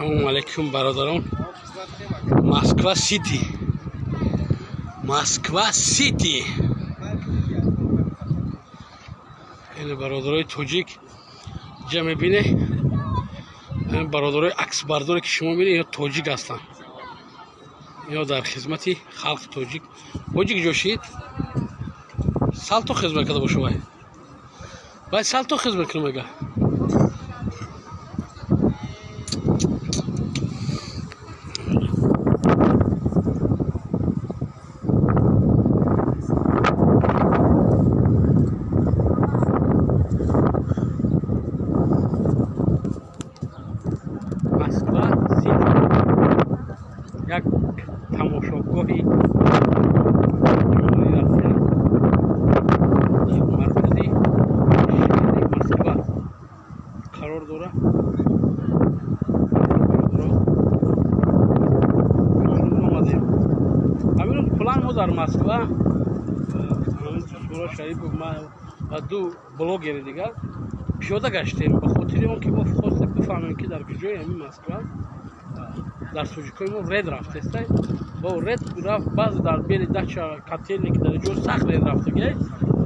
Ассалому алайкум, бародарон. Москва Сити. Москва Сити. Ин бародарои тоҷик ҷа мебине. Ин бародарои аксбардоре ки шумо мебинед, ино тоҷик ҳастанд. Ино дар хизмати халқи тоҷик. Тоҷик ҷошид? Салто хизмат карда боша вай. Вай салто хизмат кунам мега. Москва Сити як тамошогоҳи ҷумҳурии Россия дар маркази шаҳри Москва қарор дорад. Омадем ҳамин рӯз план мо дар Москва, Сура Шарипов ва ду блогери дигар пиёда гаштем, ба хотири он ки мо хостем бифаҳмем, ки дар куҷои ҳамин Москва дар тоҷикои мо рейд рафтеста. Бо рейд рафт баъзе дар бели дача котельник, дар ҷо сахт рейд рафтагиай,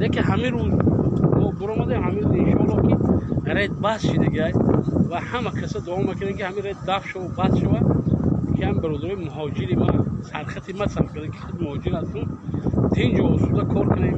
лекин ҳамин рӯз мо буромадем, ҳамин рӯз иншоалло ки рейд бас шидагиай ва ҳама каса дуо мекунем, ки ҳамин рейд даф шава, бас шава, ки ҳам бародарои муҳоҷири ма сархати ма сар карда, ки худ муҳоҷир ҳастум, тинҷу осуда кор кунем.